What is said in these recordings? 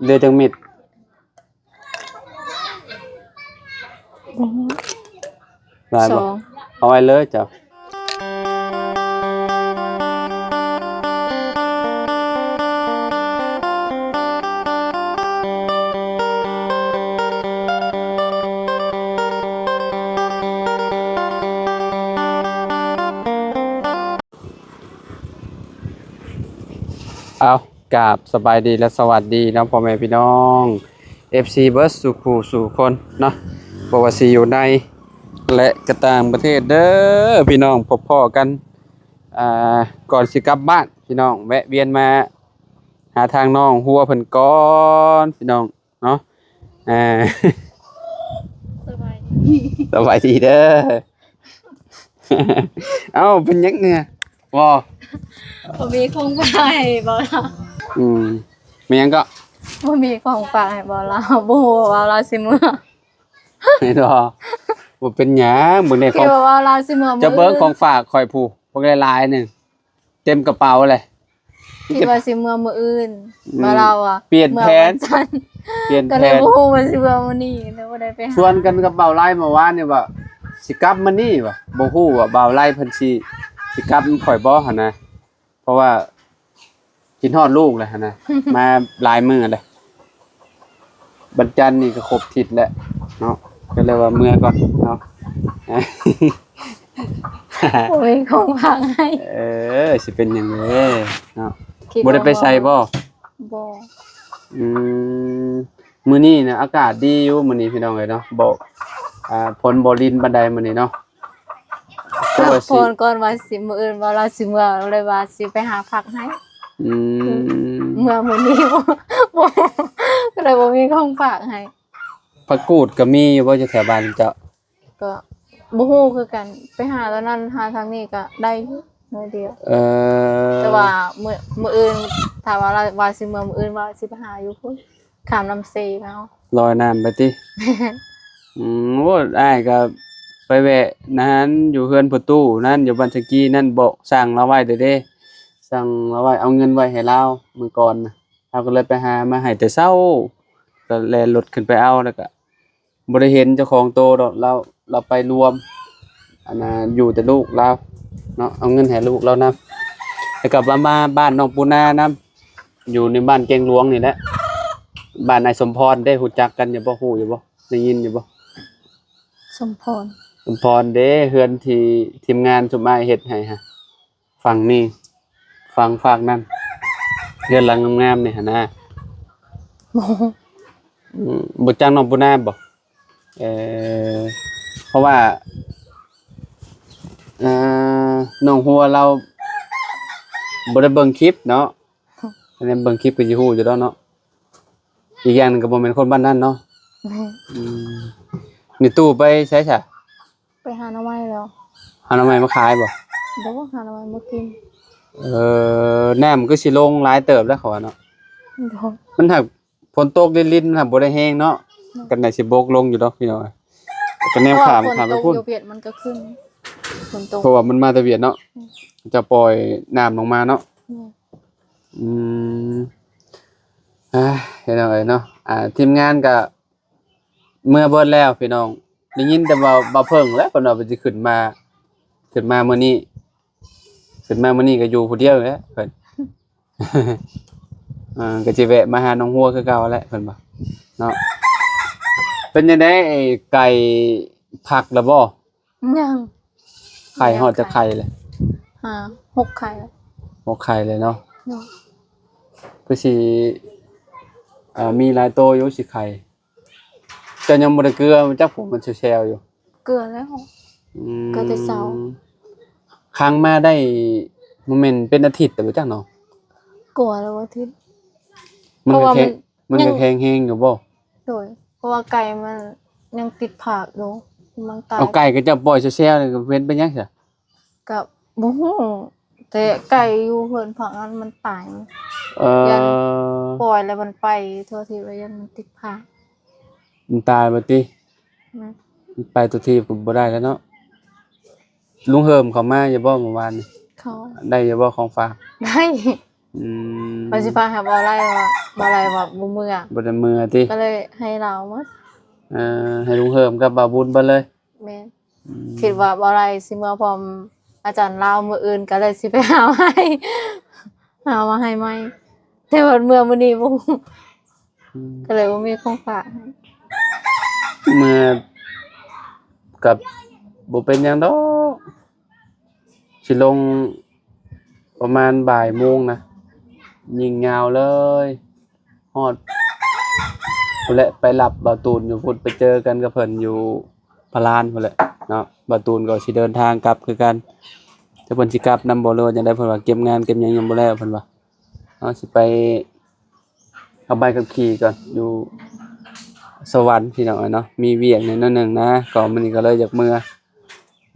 ເຫຼືອຈັກເມັດ? ບໍ່ຮູ້ ຫຼາຍບໍ່? ສອງ ເອົາໄວ້ເລີຍເຈົ້າ. ເອົາ ກາບສະບາຍດີ ແລະ ສະຫວັດດີເນາະ ພໍ່ແມ່ພີ່ນ້ອງ ເອັຟຊີ ເບິດສູ່ຜູ້ສູ່ຄົນເນາະ ບໍ່ວ່າຊິຢູ່ໃນ ແລະ ກະຕ່າງປະເທດເດີພີ່ນ້ອງ. ພົບພໍ້ກັນ ອ່າ ກ່ອນຊິກັບບ້ານພີ່ນ້ອງ ແວະວຽນມາຫາທາງນ້ອງຫົວເພິ່ນກ່ອນພີ່ນ້ອງເນາະ. ອ່າ ສະບາຍດີ ສະບາຍດີເດີ. ເອົ້າ ເປັນຫຍັງແດ່? ບໍ່ ບໍ່ມີຂອງຝາກໃຫ້ບ່າວລາວ. ອືມ ມີຫຍັງເກາະ? ບໍ່ມີຂອງຝາກໃຫ້ບ່າວລາວ ບໍ່ຮູ້ວ່າບ່າວລາວຊິເມືອ. ແມ່ນບໍ່? ບໍ່ເປັນຫຍັງ ເບິ່ງແດ່ ຂອງ ຄິດວ່າບ່າວລາວຊິເມືອມື້ອື່ນ. ຈະເບິ່ງຂອງຝາກຂ້ອຍຜູ້ ເບິ່ງຫຼາຍໆໜຶ່ງ ເຕັມກະເປົາເລີຍ. ຄິດວ່າຊິເມືອມື້ອື່ນ ອືມ ວ່າລາວອະ ປ່ຽນແຜນ ເມືອວັນຈັນ ປ່ຽນແຜນ ກໍເລີຍບໍ່ຮູ້ວ່າຊິເມືອມື້ນີ້ ເລີຍບໍ່ໄດ້ໄປຫາ. ຊວນກັນກັບບ່າວໄລເມື່ອວານນີ້ວ່າຊິກັບມື້ນີ້ວ່າ ບໍ່ຮູ້ວ່າບ່າວໄລເພິ່ນຊິ ຊິກັບນຳຂ້ອຍບໍ່ຫັ້ນນະ ເພາະວ່າຄິດຮອດລູກແລ້ວຫັ້ນນະ ມາຫຼາຍມື້ແລ້ວ. ວັນຈັນນີ້ກໍຄົບທິດແລ້ວເນາະ ກໍເລີຍວ່າເມືອກ່ອນເນາະ. ໂອ້ຍ ຂອງຝາກໃຫ້ ເອີ ຊິເປັນຫຍັງເດີເນາະ. ບໍ່ໄດ້ໄປໃສບໍ່? ບໍ່. ອືມ ມື້ນີ້ນະອາກາດດີຢູ່ ມື້ນີ້ພີ່ນ້ອງເອີຍເນາະ ບໍ່ ອ່າ ຝົນບໍ່ລິນປານໃດມື້ນີ້ເນາະ. ແຕ່ວ່າຊິ ພໍນກ່ອນວ່າຊິ ມື້ອື່ນວ່າລາວຊິເມືອ ເລີຍວ່າຊິໄປຫາຜັກໃຫ້. ອືມ ເມືອມື້ນີ້ ບໍ່ ບໍ່ ກໍເລີຍບໍ່ມີຂອງຝາກໃຫ້. ຜັກກູດກໍມີຢູ່ບໍ່ ຢູ່ແຖວບ້ານເຈົ້າ? ກໍບໍ່ຮູ້ຄືກັນ ໄປຫາຕອນນັ້ນຫາທາງນີ້ກໍໄດ້ຢູ່ໜ້ອຍດຽວ. ເອີ ແຕ່ວ່າມື້ ມື້ອື່ນ ຖ້າວ່າລາວວ່າຊິເມືອມື້ອື່ນ ວ່າຊິໄປຫາຢູ່ພຸ້ນ ຂ້າມນ້ຳເຊມາເອົາ ລອຍນ້ຳໄປຕິ. ອືມ ໂອ້ ອ້າຍກໍໄປແວະນັ້ນ ຢູ່ເຮືອນພໍ່ຕູ້ນັ້ນ ຢູ່ບ້ານສະກີນັ້ນ ບອກສັ່ງລາວໄວ້ເດີເດ້ ສັ່ງລາວໄວ້ ເອົາເງິນໄວ້ໃຫ້ລາວມື້ກ່ອນນະ ລາວກໍເລີຍໄປຫາມາໃຫ້ແຕ່ເຊົ້າ ກໍແລ່ນລົດຂຶ້ນໄປເອົາ ແລ້ວກໍບໍ່ໄດ້ເຫັນເຈົ້າຂອງໂຕດອກ ລາວ ລາວໄປລວມ ອັນນ່າ ຢູ່ແຕ່ລູກລາວເນາະ ເອົາເງິນໃຫ້ລູກລາວນຳ ແລ້ວກໍມາ ມາບ້ານນ້ອງປູນານຳ ຢູ່ໃນບ້ານແກ້ງຫຼວງນີ້ແຫຼະ ບ້ານອ້າຍສົມພອນເດ້ ຮູ້ຈັກກັນຢູ່ບໍ່? ຮູ້ຢູ່ບໍ່? ໄດ້ຍິນຢູ່ບໍ່? ສົມພອນ ສົມພອນເດ້ ເຮືອນທີ່ທີມງານຊຸມອ້າຍເຮັດໃຫ້ຫັ້ນ ຝັ່ງນີ້ ຝັ່ງຟາກນັ້ນ ເຮືອນຫຼັງງາມໆນີ້ຫັ້ນນະ. ບໍ່ ອືມ ບໍ່ຈັກນ້ອງປູນາບໍ່? ເອີ ເພາະວ່າ ເອີ ນ້ອງຫົວລາວບໍ່ໄດ້ເບິ່ງຄລິບເນາະ ຄັນເບິ່ງຄລິບກໍຊິຮູ້ຢູ່ດອກເນາະ. ອີກຢ່າງໜຶ່ງກໍບໍ່ແມ່ນຄົນບ້ານນັ້ນເນາະ. ແມ່ນ ອືມ ນີ້ຕູ້ໄປໃສຊະ? ໄປຫາໜໍ່ໄມ້ແລ້ວ. ຫາໜໍ່ໄມ້ມາຂາຍບໍ່? ບໍ່ ຫາໜໍ່ໄມ້ມາກິນ. ເອີ ນ້ຳຄືຊິລົງຫຼາຍເຕີບແລ້ວເຂົາວ່າເນາະ. ໂດຍ ມັນຫາກ ຝົນຕົກລິນໆ ມັນຫາກບໍ່ໄດ້ແຮງເນາະ. ໂດຍ ກໍໜ້າຊິບົກລົງຢູ່ດອກພີ່ນ້ອງ ກໍແນວຂ້າມ ຂ້າມໄປພຸ້ນ. ຢູ່ຫວຽດມັນກໍຂຶ້ນ ຝົນຕົກ ເພາະວ່າມັນມາແຕ່ຫວຽດເນາະ. ອືມ ຈະປ່ອຍນ້ຳລົງມາເນາະ. ໂດຍ ອືມ ອ່າ ພີ່ນ້ອງເອີຍເນາະ ອ່າ ທີມງານກໍເມືອເບິດແລ້ວພີ່ນ້ອງ. ໄດ້ຍິນແຕ່ວ່າບ່າວເຜິ້ງແຫຼະ ເພິ່ນວ່າເພິ່ນຊິຂຶ້ນມາ ຂຶ້ນມາມື້ນີ້ ຂຶ້ນມາມື້ນີ້ກໍຢູ່ຜູ້ດຽວແຫຼະເພິ່ນ. ອ່າ ກໍຊິແວະມາຫານ້ອງຫົວຄືເກົ່າແຫຼະເພິ່ນວ່າເນາະ. ເປັນຈັ່ງໃດ ໄກ່ຟັກແລ້ວບໍ່? ຍັງ ໄຂ່ຮອດຈັກໄຂ່ແລ້ວ? ຫ້າ ຫົກໄຂ່ແລ້ວ. ຫົກໄຂ່ແລ້ວເນາະ. ໂດຍ ຄືຊິ ເອີ ມີຫຼາຍໂຕຢູ່ ສີ່ໄຂ່. ເຈົ້າຍັງບໍ່ໄດ້ເກືອ ຈັກຜົມມັນແຊວໆຢູ່. ເກືອແລ້ວ. ອືມ ເກືອແຕ່ເຊົ້າ. ຂັງມາໄດ້ ບໍ່ແມ່ນເປັນອາທິດແລ້ວບໍ່ຈັກເນາະ. ກວ່າແລ້ວອາທິດ. ມັນກໍແຂງ ມັນກໍແຂງແຮງຢູ່ບໍ່? ໂດຍ ເພາະວ່າໄກ່ມັນຍັງຕິດຜາກຢູ່ ມັນຕາຍ. ເອົາ ໄກ່ກໍເຈົ້າປ່ອຍແຊວໆນີ້ ເປັນ ເປັນຫຍັງຊະ? ກໍບໍ່ຮູ້ ແຕ່ໄກ່ຢູ່ເຮືອນພັກນັ້ນມັນຕາຍ. ເອີ ຢ້ານປ່ອຍແລ້ວມັນໄປທົ່ວທີບ ແລ້ວຢ້ານມັນຕິດຜາກ ມັນຕາຍບໍ່ຕິ? ແມ່ນ ມັນໄປທົ່ວທີບກໍບໍ່ໄດ້ແລ້ວເນາະ. ລຸງເຫີມເຂົາມາຢູ່ບໍ່ມື້ວານນີ້? ເຂົາ ໄດ້ຢູ່ບໍ່ຂອງຝາກ? ໄດ້. ອືມ ວ່າຊິພາຫາບ່າວໄຫຼ ວ່າບ່າວໄຫຼວ່າບໍ່ເມືອ ບໍ່ໄດ້ເມືອຕິ ກໍເລີຍໃຫ້ລາວໝົດ. ເອີ ໃຫ້ລຸງເຮີມກັບບ່າວບຸນເບິດເລີຍ. ແມ່ນ ອືມ ຄິດວ່າບ່າວໄຫຼຊິເມືອພ້ອມອາຈານລາວມື້ອື່ນ ກໍເລີຍຊິໄປຫາໃໝ່ ຫາມາໃຫ້ໃໝ່ ແຕ່ວ່າເມືອມື້ນີ້ບໍ່ ອືມ ກໍເລີຍບໍ່ມີຂອງຝາກໃຫ້. ເມືອ ກໍບໍ່ເປັນຫຍັງດອກ ຊິລົງປະມານບ່າຍໂມງນະ ຍິງຍາວເລີຍ ຮອດພຸ້ນແຫຼະ ໄປຮັບບ່າວຕູນຢູ່ພຸ້ນ ໄປເຈີກັນກັບເພິ່ນຢູ່ພະລານພຸ້ນແຫຼະເນາະ. ບ່າວຕູນກໍຊິເດີນທາງກັບຄືກັນ ແຕ່ເພິ່ນຊິກັບນຳບໍ່ ຫຼືວ່າຈັ່ງໃດ ເພິ່ນວ່າເກັບງານເກັບຫຍັງຍັງບໍ່ແລ້ວ ເພິ່ນວ່າ. ເຮົາຊິໄປເອົາໃບຂັບຂີ່ກ່ອນ ຢູ່ສະຫວັນພີ່ນ້ອງເອີຍເນາະ ມີວຽກແດ່ໜ້ອຍໜຶ່ງນະ ກໍມື້ນີ້ກໍເລີຍຢາກເມືອ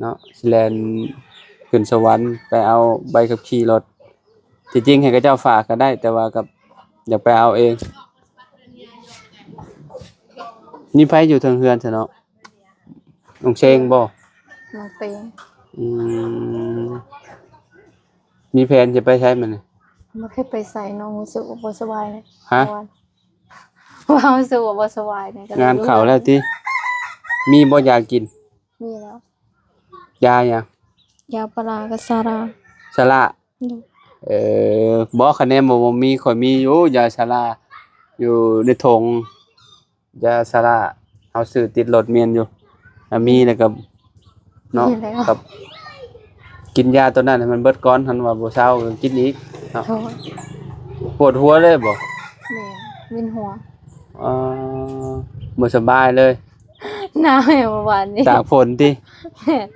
ເນາະ ຊິແລ່ນຂຶ້ນສະຫວັນໄປເອົາໃບຂັບຂີ່ລົດ. ທີ່ຈິງໃຫ້ເຂົາເຈົ້າຝາກກໍໄດ້ ແຕ່ວ່າກໍຢາກໄປເອົາເອງ. ມີໃຜຢູ່ເທິງເຮືອນຊະເນາະ? ນ້ອງເຊງບໍ່? ນ້ອງເຊງ. ອືມ ມີແຜນຈະໄປໃສມື້ນີ້? ບໍ່ໄດ້ໄປໃສ ນ້ອງຮູ້ສຶກວ່າບໍ່ສະບາຍເລີຍ. ຮະ? ເມື່ອວານ ວ່າຮູ້ສຶກວ່າບໍ່ສະບາຍເລີຍ ກໍເລີຍ ງານເຂົ້າແລ້ວຕິ? ມີບໍ່ຢາກິນ? ມີແລ້ວ. ຢາຫຍັງ? ຢາປາລາກັບຊາລາ. ຊາລາ? ໂດຍ. ເອີ ບໍ່ ຄະແນນບໍ່ ບໍ່ມີ ຂ້ອຍມີຢູ່ຢາຊາລາ ຢູ່ໃນຖົງ. ຢາຊາລາເຮົາຊື້ຕິດລົດແມ່ນຢູ່ ຖ້າມີແລ້ວກໍເນາະ ມີແລ້ວ ກັບກິນຢາຕົວນັ້ນໃຫ້ມັນເບິດກ່ອນ ຄັນວ່າບໍ່ເຊົາກໍກິນອີກເນາະ. ໂດຍ. ປວດຫົວເລີຍບໍ່? ແມ່ນ ວິນຫົວ. ເອີ ບໍ່ສະບາຍເລີຍ ໜາວແຮງເມື່ອວານນີ້ ຕາກຝົນຕິ? ແມ່ນ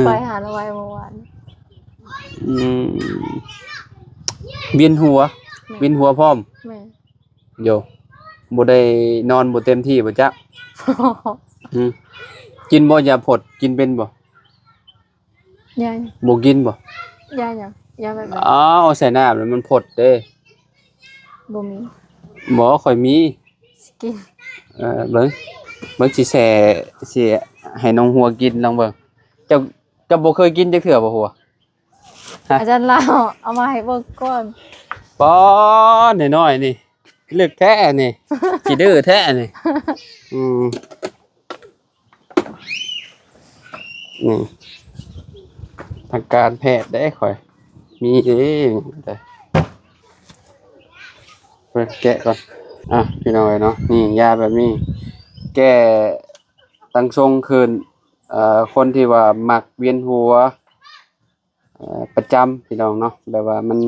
ໄປຫາລະໄວເມື່ອວານ. ອືມ ວິນຫົວ? ແມ່ນ ວິນຫົວພ້ອມ? ແມ່ນ. ໂຢ ບໍ່ໄດ້ນອນບໍ່ເຕັມທີ່ບໍ່ຈັກ? ຫືມ ກິນບໍ່ຢາພົດ? ກິນເປັນບໍ່? ຢາ ບໍ່ກິນບໍ່? ຢາຫຍັງ? ຢາແບບໃດ? ອ້າວ ໃສ່ນ້ຳແລ້ວມັນພົດເດ້. ບໍ່ມີ. ບໍ່ ຂ້ອຍມີ ຊິກິນ. ເອີ ເບິ່ງ ເບິ່ງ ຊິແຊ່ ຊິໃຫ້ນ້ອງຫົວກິນ ລອງເບິ່ງ. ເຈົ້າ ເຈົ້າບໍ່ເຄີຍກິນຈັກເທື່ອບໍ່ຫົວ? ຮະ? ອາຈານລາວເອົາມາໃຫ້ເບິ່ງກ່ອນ. ປ້ອ ນ້ອຍໆ ນີ້ ລຶກແທ້ນີ້ ຂີ້ດື້ແທ້ນີ້. ອືມ ນີ້ ທາງການແພດເດ້ຂ້ອຍ ມີເດ້. ເບິ່ງ ແກະກ່ອນ. ອ່ະ ພີ່ນ້ອງເອີຍເນາະ ນີ້ ຢາແບບນີ້ ແກ້ຕັ້ງຊົງຄືນ ເອີ ຄົນທີ່ວ່າມັກວຽນຫົວ ເອີ ປະຈຳ ພີ່ນ້ອງເນາະ ແບບວ່າມັນ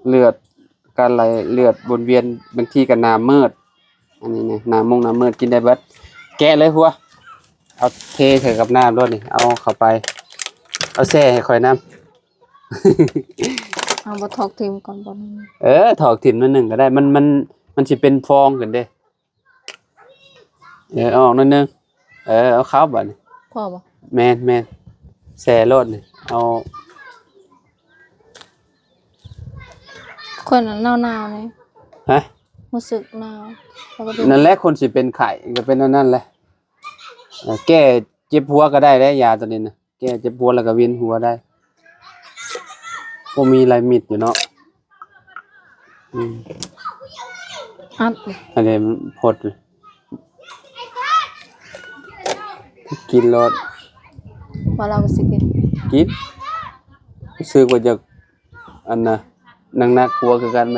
ເລືອດ ການໄຫຼເລືອດວົນວຽນ ບາງທີກໍໜ້າມືດ. ອັນນີ້ນະ ໜ້າມົງໜ້າມືດ ກິນໄດ້ເບິດ. ແກະເລີຍຫົວ ເອົາເທໃສ່ກັບນ້ຳໂລດນີ້ ເອົາເຂົ້າໄປ ເອົາແຊ່ໃຫ້ຂ້ອຍນຳ. ເອົາບໍ່ຖອກຖິ້ມກ່ອນບໍ່? ເອີ ຖອກຖິ້ມໜ້ອຍໜຶ່ງກໍໄດ້ ມັນ ມັນ ມັນຊິເປັນຟອງຂຶ້ນເດ້. ເອີ ເອົາອອກໜ້ອຍໜຶ່ງ. ເອີ ເອົາເຂົ້າບາດນີ້ ພໍບໍ່? ແມ່ນໆ ແຊ່ໂລດນີ້ ເອົາ. ຂ້ອຍໜາວໆ ນີ້. ຮະ? ຮູ້ສຶກໜາວ ແລ້ວກໍເປັນ ນັ້ນແຫຼະ ຄົນຊິເປັນໄຂ້ກໍເປັນອັນນັ້ນແຫຼະ. ເອີ ແກ້ເຈັບຫົວກໍໄດ້ເດ້ ຢາຕົວນີ້ນະ. ແກ້ເຈັບຫົວແລ້ວກໍວຽນຫົວໄດ້. ໂອ້ ມີຫຼາຍເມັດຢູ່ເນາະ. ອືມ ອັດ ອັນນີ້ມັນພົດ ກິນໂລດ. ວ່າລາວກໍຊິກິນ ກິນ. ຮູ້ສຶກວ່າຢາກ ອັນນະ ໜັກໆຫົວຄືກັນແມ.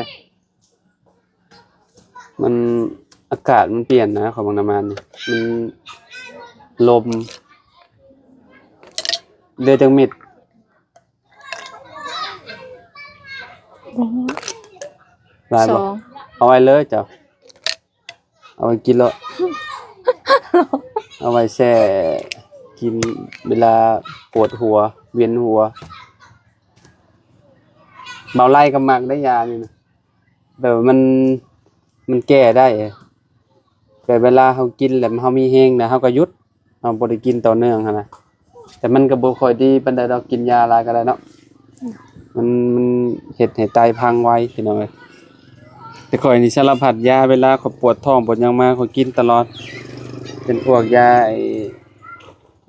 ມັນ ອາກາດມັນປ່ຽນນະ ຂອງບັກນ້ຳມັນນີ້ ມັນລົມ. ເຫຼືອຈັກເມັດ? ອືຮຶ ຫຼາຍບໍ່? ສອງ. ເອົາໄວ້ເລີຍເຈົ້າ ເອົາໄວ້ກິນເລີຍ ເອົາໄວ້ແຊ່ກິນເວລາປວດຫົວ ວຽນຫົວ. ເບົາໄລ່ກໍມັກໄດ້ຢານີ້ນະ. ແບບວ່າມັນ ມັນແກ້ໄດ້ ແບບເວລາເຮົາກິນແລ້ວເຮົາມີແຮງນະ ເຮົາກໍຢຸດ ເຮົາບໍ່ໄດ້ກິນຕໍ່ເນື່ອງຫັ້ນນະ. ແຕ່ມັນກໍບໍ່ຄ່ອຍດີປານໃດດອກ ກິນຢາຫຼາຍກໍໄດ້ເນາະ ມັນ ມັນເຮັດໃຫ້ໄຕພັງໄວ ພີ່ນ້ອງເອີຍ. ແຕ່ຂ້ອຍນີ້ສາລະພັດຢາ ເວລາຂ້ອຍປວດທ້ອງປວດຫຍັງມາ ຂ້ອຍກິນຕະຫຼອດ ເປັນພວກຢາໄອ້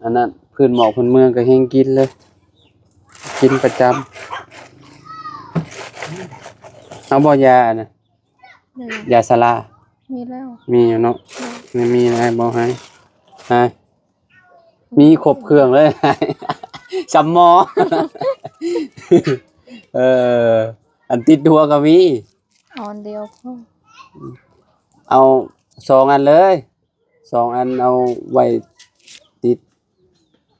ອັນນັ້ນ ພື້ນໝອກພື້ນເມືອງກໍແຮງກິນເລີຍ ກິນປະຈຳ. ເອົາບໍ່ ຢາອັນນັ້ນ ແມ່ນ ຢາຊາລາ? ມີແລ້ວ ມີຢູ່ເນາະ ແມ່ນ ມີແລ້ວບໍ່ໃຫ້ ຮະ ມີຄົບເຄື່ອງເລີຍ ຊຳໝໍ ເອີ ອັນຕິດຫົວກໍມີ ເອົາອັນດຽວພໍ ເອົາສອງອັນເລີຍ ສອງອັນເອົາໄວ້ຕິດ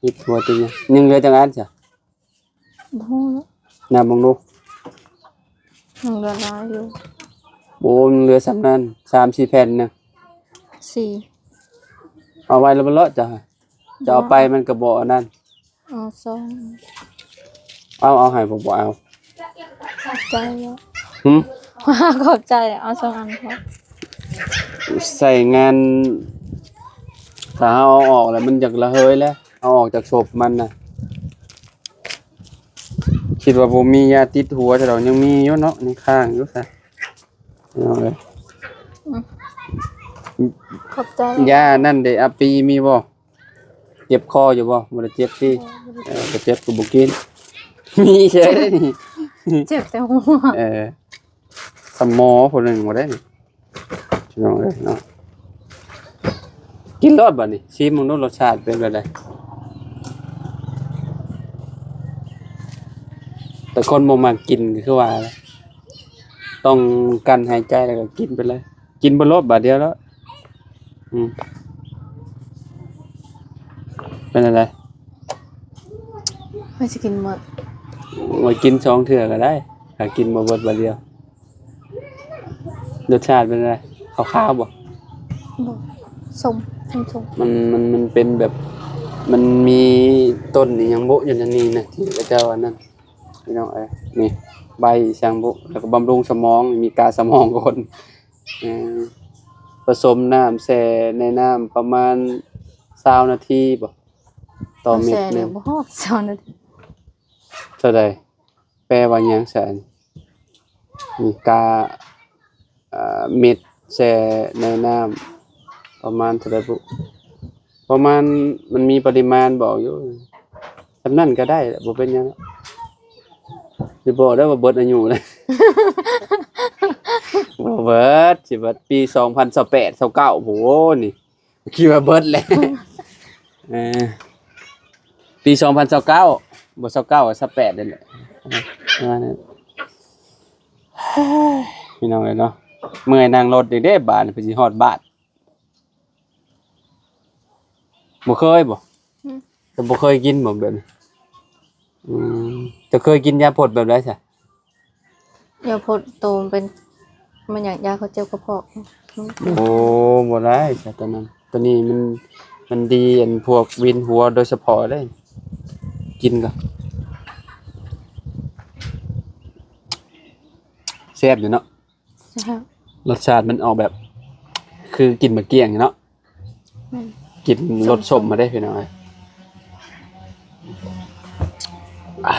ຕິດຫົວຕິດຫຍັງ ຍັງເຫຼືອຈັກອັນຊະ? ບໍ່ຮູ້ແລ້ວ ນັບເບິ່ງດູ ຍັງເຫຼືອຫຼາຍຢູ່ ໂອ້ ຍັງເຫຼືອສ່ຳນັ້ນ ສາມສີ່ແຜ່ນນະ ສີ່ ເອົາໄວ້ແລ້ວບໍ່ເລາະ ເຈົ້າ ເຈົ້າເອົາໄປມັນກໍບໍ່ອັນນັ້ນ ເອົາສອງ ເອົາ ເອົາໃຫ້ ບໍ່ ບໍ່ເອົາ ຂອບໃຈເນາະ ຫຶ? ຂອບໃຈ ເອົາສອງອັນພໍ ໃຊ້ງານ ຖ້າເຮົາເອົາອອກແລ້ວມັນຢາກລະເຫີຍແຫຼະ ເອົາອອກຈາກສົບມັນນະ ຄິດວ່າບໍ່ມີຢາຕິດຫົວຊະດອກ ຍັງມີຢູ່ເນາະ ຍັງຄ້າງຢູ່ຊະ ເອົາເລີຍ ອືມ ຂອບໃຈ ຢານັ້ນເດ ອາປີມີບໍ່? ເຈັບຄໍຢູ່ບໍ່? ບໍ່ໄດ້ເຈັບຕິ ບໍ່ ບໍ່ໄດ້ ເອີ ບໍ່ເຈັບກໍບໍ່ກິນ ມີເສຍເດ້ນີ້ ເຈັບແຕ່ຫົວ ເອີ ສະໝໍຜູ້ໜຶ່ງບໍ່ໄດ້ນີ້ ພີ່ນ້ອງເອີຍເນາະ ກິນໂລດບັດນີ້ ຊີມເບິ່ງດູລົດຊາດເປັນແບບໃດ ແຕ່ຄົນບໍ່ມັກກິນກໍຄືວ່າ ຕ້ອງກັ້ນຫາຍໃຈແລ້ວກໍກິນໄປເລີຍ ກິນເບິດໂລດບາດດຽວໂລດ ອືມ ເປັນຈັ່ງໃດ? ຂ້ອຍຊິກິນໝົດ ໂອ້ຍ ກິນສອງເທື່ອກໍໄດ້ ຖ້າກິນບໍ່ເບິດບາດດຽວ ລົດຊາດເປັນຈັ່ງໃດ? ຄາວໆບໍ່? ບໍ່ ສົ້ມ ສົ້ມໆ ມັນ ມັນ ມັນເປັນແບບ ມັນມີຕົ້ນອີ່ຫຍັງບຸຢູ່ໃນນີ້ນະ ທີ່ເຂົາເຈົ້າອັນນັ້ນ ພີ່ນ້ອງເອີຍ ນີ້ ໃບອີ່ຫຍັງບຸ ແລ້ວກໍບຳລຸງສະໝອງ ມີກາສະໝອງຄົນ ເອີ ປະສົມນ້ຳແຊ່ໃນນ້ຳປະມານຊາວນາທີບໍ ຕໍ່ເມັດໜຶ່ງ ແຊ່ບໍ່ຮອດຊາວນາທີ ເທົ່າໃດ? ແປວ່າຫຍັງຊັ້ນ? ມີກາ ເອີ ເມັດແຊ່ໃນນ້ຳປະມານເທົ່າໃດບຸ? ປະມານ ມັນມີປະລິມານບອກຢູ່ ສ່ຳນັ້ນກໍໄດ້ ບໍ່ເປັນຫຍັງດອກ ຊິບອກໄດ້ວ່າເບິດອາຍຸແລ້ວ ບໍ່ເບິດ ຊິເບິດປີສອງພັນຊາວແປດ ຊາວເກົ້າ ໂອ້ໂຫ ນີ້ ຄິດວ່າເບິດແລ້ວ ເອີ ປີສອງພັນຊາວເກົ້າ ບໍ່ ຊາວເກົ້າ ຊາວແປດນີ້ແຫຼະ ປະມານນັ້ນ ພີ່ນ້ອງເອີຍເນາະ ເມື່ອຍນັ່ງລົດອີກເດ້ ບາດນີ້ ເພິ່ນຊິຮອດບ້ານ ບໍ່ເຄີຍບໍ? ອືມ ເຈົ້າບໍ່ເຄີຍກິນບໍແບບນີ້? ອືມ ເຈົ້າເຄີຍກິນຢາພົດແບບໃດຊະ? ຢາພົດໂຕມັນເປັນ ມັນຫຍັງ ຢາເຂົາເຈັບກະເພາະ ໂອ້ ບໍ່ໄດ້ຊະໂຕນັ້ນ ໂຕນີ້ມັນ ມັນດີ ອັນພວກວິນຫົວໂດຍສະເພາະເລີຍ ກິນກໍແຊບຢູ່ເນາະ. ແຊບ ລົດຊາດມັນອອກແບບ ຄືກິນໝາກກ້ຽງເນາະ ແມ່ນ ກິນລົດສົ້ມມາເດ້ພີ່ນ້ອງເອີຍ ອ່າ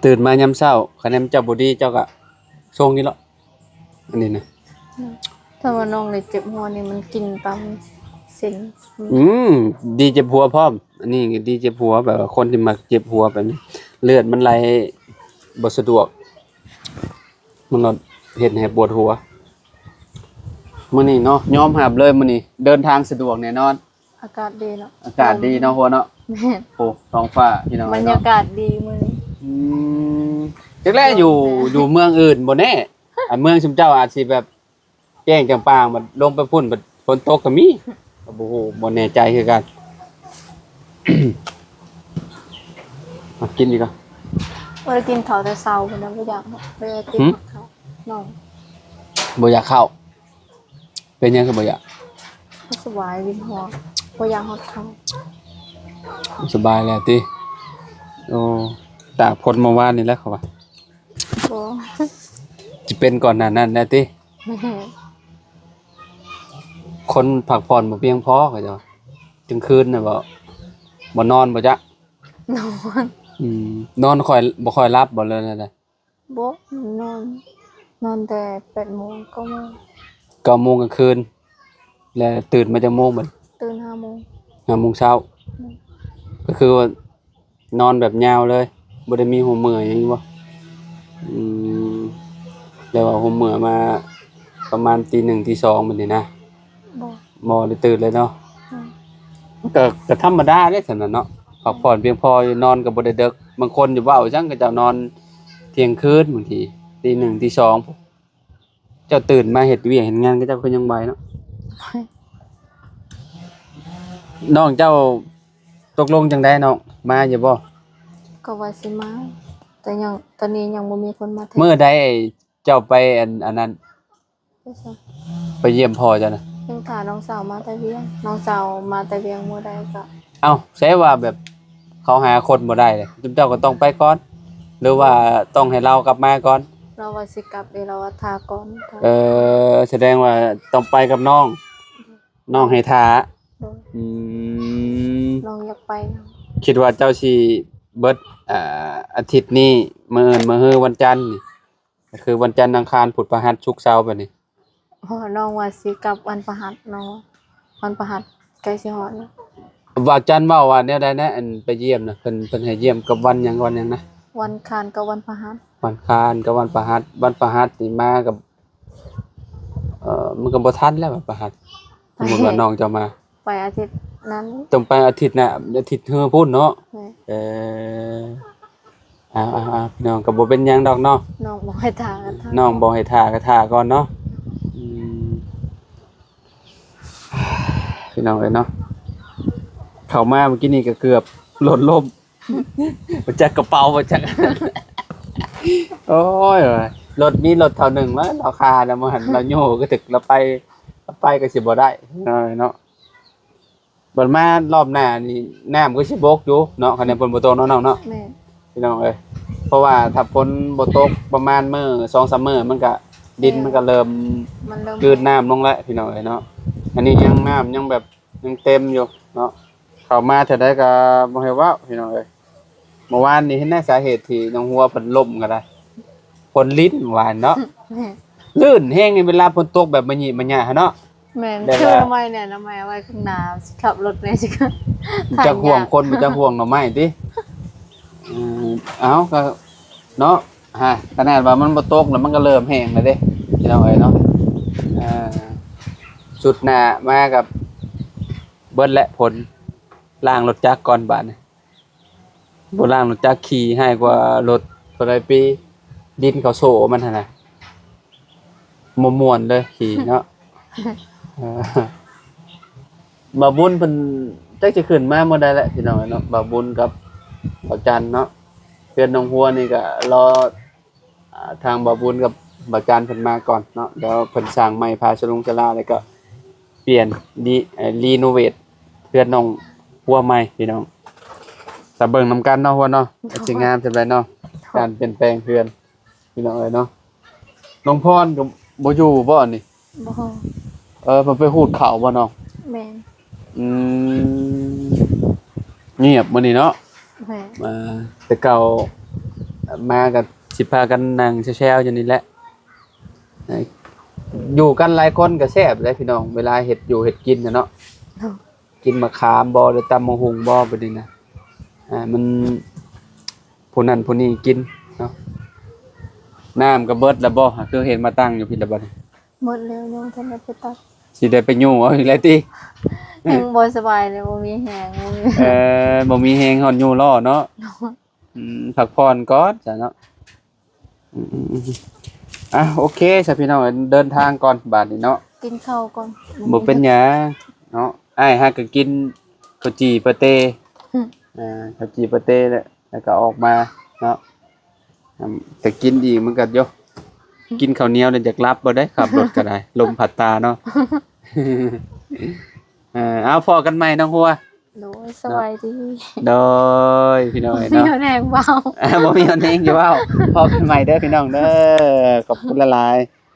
ຕື່ນມາຍາມເຊົ້າ ຄັນແມ່ນເຈົ້າບໍ່ດີເຈົ້າກໍຊົງນີ້ເນາະ ອັນນີ້ນະ ແມ່ນ ຖ້າວ່ານ້ອງໄດ້ເຈັບຫົວນີ້ມັນກິນຕາມເສັ້ນ ອືມ ດີເຈັບຫົວພ້ອມ ອັນນີ້ດີເຈັບຫົວ ແບບວ່າຄົນທີ່ມັກເຈັບຫົວແບບນີ້ ເລືອດມັນໄຫຼບໍ່ສະດວກ ມັນກໍເຮັດໃຫ້ປວດຫົວ ມື້ນີ້ເນາະ ຍອມຮັບເລີຍ ມື້ນີ້ເດີນທາງສະດວກແນ່ນອນ ອາກາດດີເນາະ ອາກາດດີເນາະ ຫົວເນາະ ແມ່ນ ໂອ້ ທ້ອງຟ້າພີ່ນ້ອງ ບັນຍາກາດດີມື້ນີ້ ອືມ ຈັກແລະຢູ່ ຢູ່ເມືອງອື່ນບໍ່ແນ່ ອັນເມືອງຊຸມເຈົ້າອາດຊິແບບ ແຈ້ງຈຳປາງ ບັດລົງໄປພຸ້ນ ບັດຝົນຕົກກໍມີ ກໍບໍ່ຮູ້ ບໍ່ແນ່ໃຈຄືກັນ ມາກິນດີກວ່າ ບໍ່ໄດ້ກິນເຂົ້າແຕ່ເຊົ້າພຸ້ນນະ ບໍ່ຢາກ ບໍ່ຢາກກິນ ຫືມ ເຂົ້າ ນ້ອງ ບໍ່ຢາກເຂົ້າ ເປັນຫຍັງຄືບໍ່ຢາກ? ບໍ່ສະບາຍ ວິນຫົວ ບໍ່ຢາກຮອດເຂົ້າ ບໍ່ສະບາຍແລ້ວຕິ? ໂອ້ ຕາກຝົນເມື່ອວານນີ້ແຫຼະ ເຂົາວ່າ ບໍ່ ຊິເປັນກ່ອນໜ້ານັ້ນແລ້ວຕິ? ແມ່ນ ຄົນພັກຜ່ອນບໍ່ພຽງພໍ ເຂົາເຈົ້າວ່າ ກາງຄືນນະບໍ່ ບໍ່ນອນບໍ່ຈະ? ນອນ ອືມ ນອນຄ່ອຍ ບໍ່ຄ່ອຍຫຼັບບໍ່ ຫຼືແນວໃດ? ບໍ່ ນອນ ນອນແຕ່ແປດໂມງ ເກົ້າໂມງ ເກົ້າໂມງກາງຄືນ ແລ້ວຕື່ນມາຈັກໂມງບັດ? ຕື່ນຫ້າໂມງ ຫ້າໂມງເຊົ້າ ອືມ ກໍຄືວ່າ ນອນແບບຍາວເລີຍ ບໍ່ໄດ້ມີຫົວເມື່ອຍຫຍັງບໍ່? ອືມ ແຕ່ວ່າຫົວເມືອມາປະມານຕີໜຶ່ງ ຕີສອງ ແບບນີ້ນະ? ບໍ່ ບໍ່ໄດ້ຕື່ນເລີຍເນາະ? ອືມ ມັນກໍ ກໍທຳມະດາເດ້ຊັ້ນນະເນາະ ພັກຜ່ອນພຽງພໍຢູ່ ນອນກໍບໍ່ໄດ້ເດິກ. ບາງຄົນຢູ່ເວົ້າຈັ່ງ ເຂົາເຈົ້ານອນທ່ຽງຄືນ ບາງທີຕີໜຶ່ງ ຕີສອງ ເຈົ້າຕື່ນມາເຮັດວຽກເຮັດງານ ເຂົາເຈົ້າຄືຍັງໄວເນາະ. ນ້ອງເຈົ້າຕົກລົງຈັ່ງໃດນ້ອງ ມາຢູ່ບໍ່? ກໍວ່າຊິມາ ແຕ່ຍັງ ຕອນນີ້ຍັງບໍ່ມີຄົນມາແທນ. ມື້ໃດເຈົ້າໄປອັນ ອັນນັ້ນ ໄປໃສ? ໄປຢ້ຽມພໍ່ເຈົ້ານະ? ຍັງຖ້ານ້ອງສາວມາແຕ່ວຽງ ນ້ອງສາວມາແຕ່ວຽງມື້ໃດກໍ. ເອົ້າ ໃສວ່າແບບເຂົາຫາຄົນບໍ່ໄດ້ເດ້ ຈຸມເຈົ້າກໍຕ້ອງໄປກ່ອນ ຫຼືວ່າຕ້ອງໃຫ້ລາວກັບມາກ່ອນ? ລາວວ່າຊິກັບເດ້ ລາວວ່າຖ້າກ່ອນ. ເອີ ສະແດງວ່າຕ້ອງໄປກັບນ້ອງ ນ້ອງໃຫ້ຖ້າ. ໂດຍ ອືມ ນ້ອງຢາກໄປນຳ. ຄິດວ່າເຈົ້າຊິເບິດ ອ່າ ອາທິດນີ້ ມື້ອື່ນ ມື້ຮື ວັນຈັນນີ້ ກໍຄືວັນຈັນ ອັງຄານ ພຸດ ພະຫັດ ສຸກ ເສົາ ແບບນີ້. ອໍ ນ້ອງວ່າຊິກັບວັນພະຫັດ ນ້ອງວ່າ ວັນພະຫັດໃກ້ຊິຮອດແລ້ວ. ບ່າວຈັນເວົ້າວ່າແນວໃດນະ ອັນໄປຢ້ຽມນະ? ເພິ່ນ ເພິ່ນໃຫ້ຢ້ຽມກັບວັນຫຍັງ ວັນຫຍັງນະ? ວັນຄານກັບວັນພະຫັດ. ວັນຄານກັບວັນພະຫັດ ວັນພະຫັດນີ້ມາກັບ ເອີ ມັນກໍບໍ່ທັນແລ້ວວັນພະຫັດ. ສົມມຸດວ່ານ້ອງເຈົ້າມາ ໄປອາທິດນັ້ນ ຕ້ອງໄປອາທິດໜ້າ ອາທິດເຮືອພຸ້ນເນາະ. ແມ່ນ ເອີ ເອົາໆໆ ພີ່ນ້ອງ ກໍບໍ່ເປັນຫຍັງດອກເນາະ ນ້ອງບໍ່ໃຫ້ຖ້າກໍຖ້າ ນ້ອງບໍ່ໃຫ້ຖ້າກໍຖ້າກ່ອນເນາະ. ອືມ ພີ່ນ້ອງເອີຍເນາະ ເຂົ້າມາເມື່ອກີ້ນີ້ກໍເກືອບລົດລົ້ມ ບໍ່ຈັກກະເປົາ ບໍ່ຈັກ ໂອ້ຍ ລົດມີລົດເທົ່າໜຶ່ງແລ້ວ ລາວຄານຳ ບໍ່ຫັ້ນລາວໂຍກະຖືກ ລາວໄປ ລາວໄປກໍຊິບໍ່ໄດ້ ພີ່ນ້ອງເອີຍເນາະ. ບັດມາລອບໜ້ານີ້ ນ້ຳກໍຊິບົກຢູ່ເນາະ ຄັນແມ່ນຝົນບໍ່ຕົກເນາະນ້ອງເນາະ. ແມ່ນ ພີ່ນ້ອງເອີຍ ເພາະວ່າຖ້າຝົນບໍ່ຕົກປະມານມື້ສອງສາມມື້ ມັນກະ ດິນ ແມ່ນ ມັນກະເລີ່ມ ມັນເລີ່ມກືນນ້ຳລົງແລ້ວ ພີ່ນ້ອງເອີຍເນາະ. ອັນນີ້ຍັງ ນ້ຳຍັງແບບ ຍັງເຕັມຢູ່ເນາະ ເຂົ້າມາເທື່ອໃດກໍບໍ່ໃຫ້ເວົ້າ ພີ່ນ້ອງເອີຍ. ເມື່ອວານນີ້ເຫັນແນະ ສາເຫດທີ່ນ້ອງຫົວເພິ່ນລົ້ມກໍໄດ້ ຝົນລິນເມື່ອວານເນາະ. ແມ່ນ ລື່ນແຮງເວລາຝົນຕົກແບບມະຍິມະຍະຫັ້ນເນາະ. ແມ່ນ ແບບວ່າ ຄືໜໍ່ໄມ້ນີ້ ໜໍ່ໄມ້ເອົາໄວ້ຂ້າງໜ້າ ຊິຂັບລົດແດ່ ຊິ ຈັກຫ່ວງຄົນ ບໍ່ຈັກຫ່ວງໜໍ່ໄມ້ຕິ. ເອີ ເອົ້າ ກໍເນາະ ຮະ ຂະໜາດວ່າມັນບໍ່ຕົກແລ້ວ ມັນກໍເລີ່ມແຫ້ງແລ້ວເດ້ ພີ່ນ້ອງເອີຍເນາະ. ເອີ ຊຸດໜ້າມາກັບເບິດແຫຼະ ຝົນ ລ້າງລົດຈັກກ່ອນບາດນີ້. ບໍ່ລ້າງລົດຈັກຂີ່ຮ້າຍກວ່າລົດເທົ່າໃດປີ ດິນເຂົາໂຊມັນຫັ້ນນະ ບໍ່ມ່ວນເລີຍຂີ່ເນາະ. ເອີ ບ່າວບຸນເພິ່ນຈັກຊິຂຶ້ນມາມື້ໃດແຫຼະ ພີ່ນ້ອງເອີຍເນາະ. ບ່າວບຸນກັບບ່າວຈັນເນາະ ເຮືອນນ້ອງຫົວນີ້ກໍລໍ ອ່າ ທາງບ່າວບຸນກັບບ່າວຈັນເພິ່ນມາກ່ອນເນາະ ດຽວເພິ່ນສ້າງໃໝ່ ພາສະລຸງສະລາ ແລ້ວກໍປ່ຽນ ຣີ ເອີ ຣີໂນເວດເຮືອນນ້ອງຫົວໃໝ່ ພີ່ນ້ອງ. ຕາເບິ່ງນຳກັນເນາະ ຫົວເນາະ ວ່າຊິງາມສ່ຳໃດເນາະ ການປ່ຽນແປງເຮືອນ ພີ່ນ້ອງເອີຍເນາະ. ນ້ອງພອນກໍບໍ່ຢູ່ບໍ່ນີ້? ບໍ່ ເອີ ເພິ່ນໄປຮູດເຂົ້າບໍ່ນ້ອງ? ແມ່ນ ອືມ ງຽບມື້ນີ້ເນາະ. ແມ່ນ ເອີ ແຕ່ເກົ່າມາກໍຊິພາກັນນັ່ງແຊວໆຢູ່ນີ້ແຫຼະ ຢູ່ກັນຫຼາຍຄົນກໍແຊບເດ້ພີ່ນ້ອງ ເວລາເຮັດຢູ່ເຮັດກິນນະເນາະ. ເນາະ ກິນໝາກຂາມບໍ່ ຫຼືຕຳບັກຫຸ່ງບໍ່ ແບບນີ້ນະ ອ່າ ມັນຜູ້ນັ້ນຜູ້ນີ້ກິນເນາະ. ນ້ຳກໍເບິດແລ້ວບໍ່ ຄືເຫັນມາຕັ້ງຢູ່ພີ້ລະບັດນີ້? ໝົດແລ້ວ ຍັງບໍ່ທັນໄດ້ໄປຕັກ ຊິໄດ້ໄປຍູ້ເອົາອີກແລ້ວຕິ? ຍັງບໍ່ສະບາຍເລີຍ ບໍ່ມີແຮງ ບໍ່ມີ ເອີ ບໍ່ມີແຮງຮອດຍູ້ລໍ້ເນາະ. ເນາະ ອືມ ພັກຜ່ອນກ່ອນຊະເນາະ. ອືມ ອ່ະ ໂອເຄຊະພີ່ນ້ອງ ເດີນທາງກ່ອນບາດນີ້ເນາະ ກິນເຂົ້າກ່ອນ. ບໍ່ເປັນຫຍັງເນາະ ອ້າຍຫາກໍກິນເຂົ້າຈີ່ປາເຕ້ ອືມ ເອີ ເຂົ້າຈີ່ປາເຕ້ແຫຼະ ແລ້ວກໍອອກມາເນາະ. ອືມ ແຕ່ກິນອີກມັນກໍໂຍ ກິນເຂົ້າໜຽວແລ້ວຢາກຫຼັບບໍ່ໄດ້ ຂັບລົດກໍໄດ້ ລົມພັດຕາເນາະ. ເອີ ເອົາ ພໍ້ກັນໃໝ່ນ້ອງຫົວ. ໂດຍ ສະບາຍດີ ໂດຍ ພີ່ນ້ອງເອີຍເນາະ ບໍ່ມີແຮງເວົ້າ ອ່າ ບໍ່ມີແຮງຈະເວົ້າ. ພໍ້ກັນໃໝ່ເດີພີ່ນ້ອງເດີ ຂອບຄຸນຫຼາຍໆ.